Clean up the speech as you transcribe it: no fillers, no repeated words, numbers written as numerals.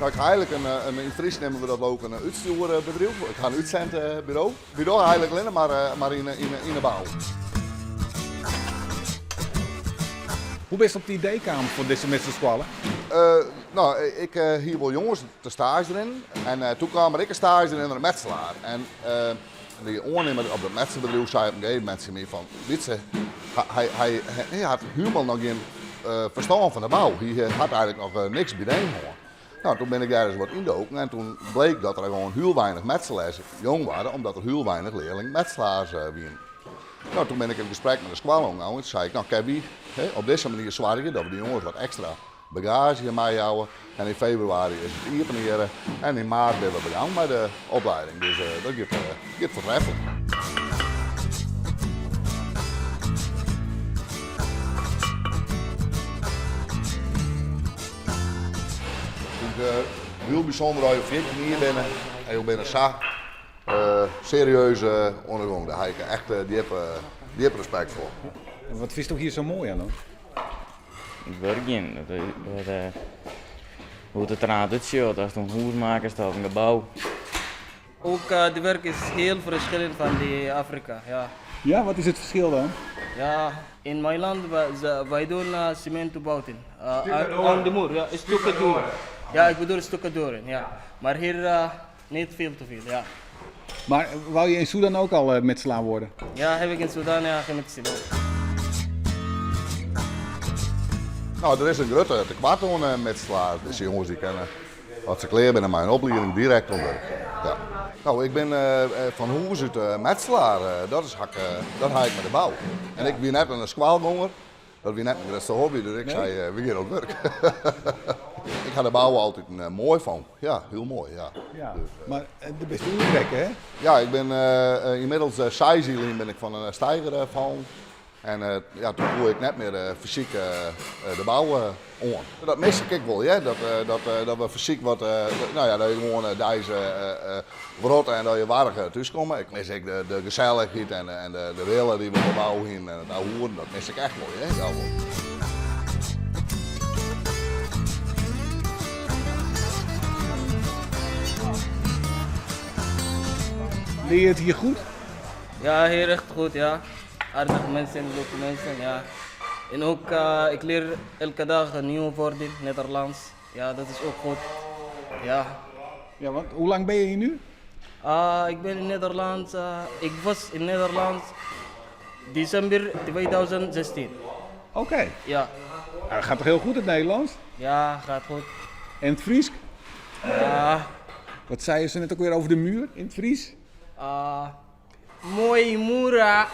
No, ik ha eigenlik in, yn it Frysk neame we dat leau ik in útstjoerbedriuw. Ik ha in útsendburo. Wy dogge eigenlik allinne mar yn de bou. Hoe bist op it idee kaam foar dizze mitselskoalle? No, ik hie wol jonges te staazje rinnen en toen kaam der ek in staazjerinner, in metselaar. En dy oannimmer op dat metselbedriuw sei op in gegeven momint tsjin my fan, Wietse, hy hat hielendal noch gjin ferstân fan de bou. Hy hat eigenlik noch niks by hân. No, toen bin ik dêr ris wat yndoken en toen bleek dat der gewoan hiel weinich metselaars jong waarden, omdat der hiel weinich learling metselaars wienen. No, toen bin ik yn gesprek mei de skoalle omgongen en toen sei ik, no, kinne wy op dizze manier soargje dat we de jonges wat ekstra bagaazje meijouwe. En yn februari is it iepenearre en yn maart binne we begûn mei de opleiding. Dus dat giet foartreflik. It is hiel bysûnder as jo 14 jier binne en jo binne sa serieus oan de gong. Dêr ha ik echt djip respekt foar. Wat fynsto hjir sa moai oan dan? It wurkjen, hoe't it derút útsjocht, ast in hûs makkest of in gebou. Ook de werk is heel verschillend van die Afrika, ja. Ja, wat is it ferskil dan? Ja, in mijn land wij doen cementbouwen. Aan de muur, ja, stukadoren. Ja, ik bedoel stukadoren, ja. Maar hier niet veel te veel, ja. Mar wou je yn Sudan ook al metselaar wurde? Ja, heb ik in Sudan, ja, gemetseld. No, der is in grutte tekoart oan metselaars. Dizze jonges dy kinne, as se klear binne mei in oplieding, direkt oan wurk. Ja. No, ik bin fan hûs út metselaar. Dat is dat ha ik mei de bou. En ik wie net in skoalgonger. Dat wie net myn grutste hobby, dus ik sei, we gean oan it wurk. Ik ha de bou altyd moai fûn. Ja, hiel moai, ja. Ja, mar do bist oerrekke, hè? Ja, ik bin ynmiddels seis jier lyn bin ik fan in steiger fallen. En ja, toen koe ik net mear fysyk de bou oan. Dat mis ik ek wol, hear. Dat we fysyk wat, no ja, dat je gewoan deis wrotte en dat je warch thúskomme. Ik mis ek de gesellichheid en de wille dy't we op de bou hienen en it ouwehoeren, dat mis ik echt wol, hear. Ja, wol. Lear je it hjir goed? Ja, hier echt goed, ja. Aardige mensen, leuke mensen, ja. En ook, ik leer elke dag een nieuwe woorden, Nederlands. Ja, dat is ook goed. Ja. Ja, want hoe lang ben je hier nu? Ik ben in Nederland, ik was in Nederland december 2016. Oké. Ja. Nou, dat gaat toch heel goed het Nederlands? Ja, gaat goed. En het Frysk? Ja. Wat zeiden ze net ook weer over de muur in het Fries? Mooi mura.